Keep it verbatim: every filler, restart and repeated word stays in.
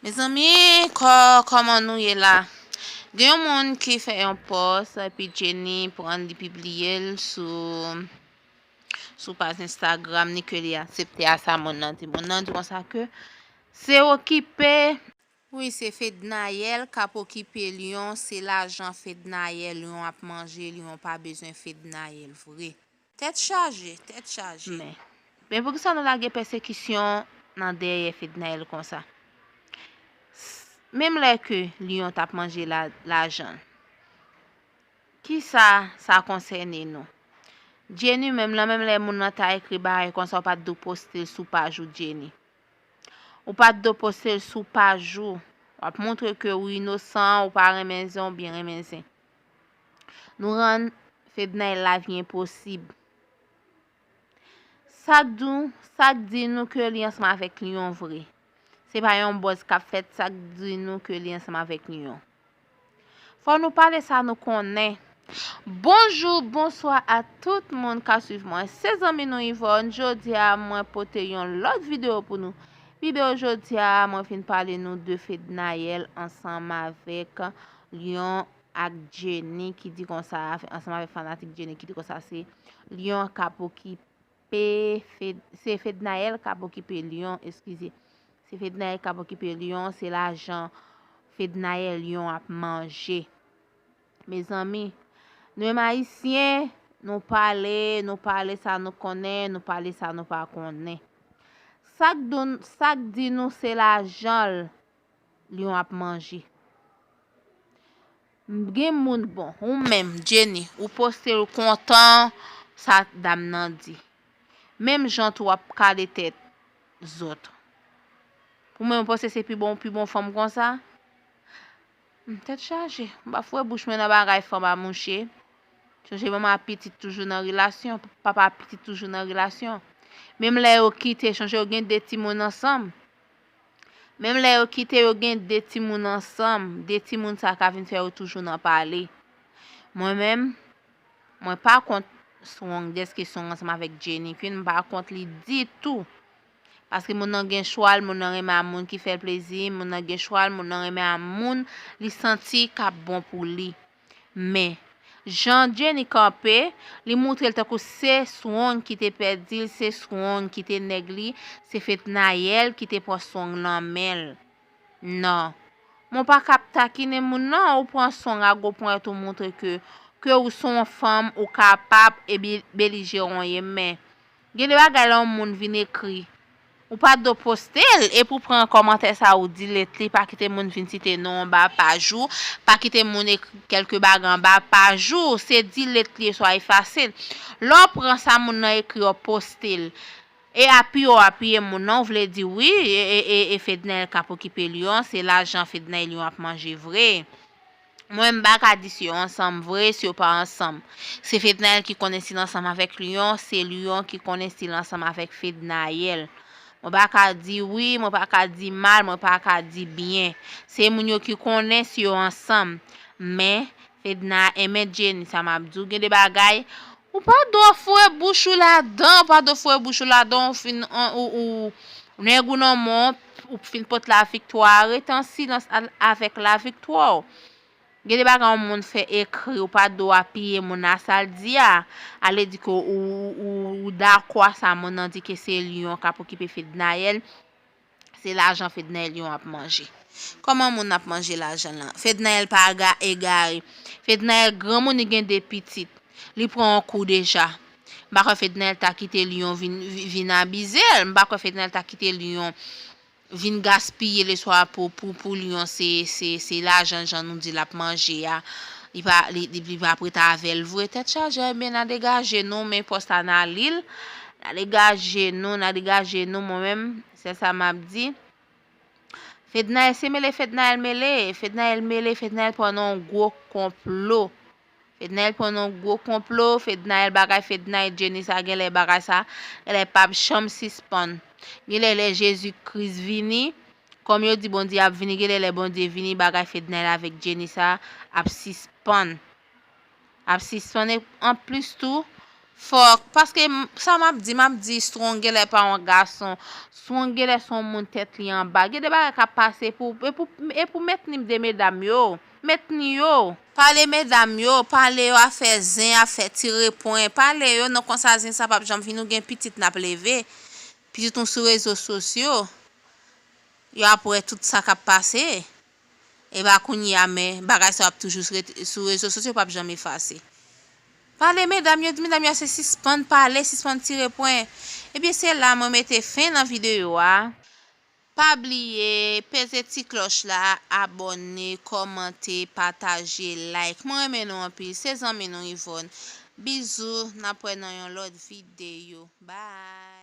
Mezanmi, kò-, kòman nou ye la? Gen yon moun ki fè yon pòs, epi Jenny pran li pibliye l sou, sou paj Instagram ni ke li aksepte a sa moun nan di. Moun nan di konsa ke se okipe. Wi, se Fednaelle k ap okipe Lyon, se lajan Fednaelle Lyon ap manje, Lyon pa bezwen Fednaelle vre. Tèt chaje, tèt chaje. Men, men poukisa nou lage pèsekisyon nan dèyè Fednaelle konsa? S-, menm lè ke Lyon t ap manje la, lajan l, kisa sa konsène nou? Jenny menm, nan menm lè moun nan ta ekri bagay konsa, ou pa t dwe poste l sou paj ou, Jenny. Ou pa t dwe poste l sou paj ou. W ap montre ke ou inosan, ou pa renmen zen, ou byen renmen zen. Nou rann Fednaelle lavi enposib. Sa k di w, sa k di nou ke li ansanm avèk Lyon vre? Se pa yon buzz k ap fèt, sa k di nou ke li ansanm avèk Lyon? Fò nou pale sa nou konnen. Bonjou, bonswa a tout moun k ap swiv mwen. Se zanmi nou Yvonne. Jodi a, mwen pote yon lòt videyo pou nou. Videyo jodi a, mwen vin pale nou de Fednaelle ansanm avèk Lyon ak Jenny ki di konsa, ansanm avèk fanatik Jenny ki di konsa se Lyon k ap okipe Fed-, se Fednaelle k ap okipe Lyon, eskize. Se Fednaelle k ap okipe Lyon, se lajan Fednaelle Lyon ap manje. Mezanmi, nou menm Ayisyen, nou pale, nou pale sa nou konnen, nou pale sa nou pa konnen. Sa k di, sa k di nou se lajan l Lyon ap manje? Gen moun, bon, ou menm, Jenny, ou poste l kontan sa dam nan di. Menm jan tou w ap kale tèt zòt. Ou menm ou panse se pi bon, pi bon fanm konsa? Hmm, tèt chaje. M pa foure bouch mwen nan bagay fanm a mouche. Chonje manman a pitit toujou nan relasyon, papa a pitit toujou nan relasyon. Menm lè yo kite, chonje yo gen de timoun ansanm. Menm lè yo kite, yo gen de timoun ansanm. De timoun sa ka vin fè yo toujou nan pale. Mwen menm, mwen pa kont Strong, dèske Strong ansanm avèk Jenny Queen, m pa kont li ditou. Paske moun nan gen chwa l, moun nan renmen a moun ki fè l plezi, moun nan gen chwa l, moun nan renmen a moun li santi k ap bon pou li. Men, jan Jenny kanpe, li moutre l tankou se Strong ki te pèdi l, se Strong ki te nèg li, se Fednaelle ki te pran Strong nan men l. Non. Men w pa ka ap takinen moun non, ou pran Strong a gwo ponyèt ou moutre ke, ke ou se yon fanm, ou kapab e bi-, belijeran w ye, men gen de bagay lè yon moun vin ekri, ou pa dwe poste l, epi w pran kòmantè sa ou delete li, pa kite moun vin site non w anba paj ou, pa kite moun ekri kèlke bagay anba paj ou, se delete li swa efase l. Lè w pran sa moun nan ekri, w poste l, e apiye w apiye moun nan, w vle di wi, e, e, e, e Fednaelle k ap okipe Lyon, se lajan Fednaelle Lyon ap manje vre. Mwen, m pa ka di si yo ansanm vre, si yo pa ansanm. Se Fednaelle ki konnen si l ansanm avèk Lyon, se Lyon ki konnen si l ansanm avèk Fednaelle. Mwen pa ka di wi, mwen pa ka di mal, mwen pa ka di byen. Se moun yo ki konnen si yo ansanm. Men, Fedna, enben Jenny, sa m ap di w, gen de bagay, ou pa dwe foure bouch ou ladan, ou pa dwe foure bouch ou ladan, ou fin, an, ou, ou, nèg ou nan men w, ou fin pot laviktwa, rete an silans al-, avèk laviktwa w. Gen de bagay yon moun fè ekri, ou pa dwe apiye moun nan sa l di a. Ale di ke ou, ou, ou, ou dakò a sa moun nan di ke se Lyon k ap okipe Fednaelle, se lajan Fednaelle Lyon ap manje. Kòman moun ap manje lajan l lan? Fednaelle pa ga-, egare. Fednaelle granmoun, li gen de pitit. Li pran yon kou deja. M pa kwè Fednaelle ta kite Lyon vin, vin abize l. M pa kwè Fednaelle ta kite Lyon vin gaspiye l swa pou, pou, pou Lyon se, se, se lajan jan nou di l ap manje a. Li pa, li, li, li pa prete avè l vre. Tèt chaje, ebyen, n a degaje nou, men pòs la n a li l. N a degaje nou, n a degaje nou, mwen menm, se sa m ap di. Fednaelle, se mele Fednaelle mele. Fednaelle mele, Fednaelle pran nan yon gwo konplo. Fednaelle pran nan yon gwo konplo. Fednaelle, bagay Fednaelle, Jenny sa, genlè bagay sa, genlè p ap janm sispann. Genlè lè Jezi Kris vini, kòm yo di Bondye ap vini, genlè lè Bondye vini, bagay Fednaelle avèk Jenny sa ap sispann. Ap sispann. E anplis tou, Fòk, paske m- sa m ap di, m ap di Strong genlè pa yon gason. Strong genlè se yon moun tèt li anba. Gen de bagay k ap pase pou, e pou, e pou mentni de medam yo. Mentni yo. Pale medam yo, pale yo afè zen, afè tire pwen. Pale yo non, konsa zen sa p ap janm fini, ou gen pitit n ap leve. Pitit nou sou rezo sosyo. Yo ap wè tout sa k ap pase. E pa kounye a, men bagay sa yo ap toujou sou ret- sou rezo sosyo, p ap janm efase. Pale medam yo, di medam yo se sispann pale, sispann tire pwen. Ebyen, se la mwen mete fen nan videyo a. Pa bliye peze ti klòch la, abòne, kòmante, pataje, like. Mwen renmen nou anpil. Se zanmi nou Yvonne. Bizou, n ap wè nan yon lòt videyo. Bye.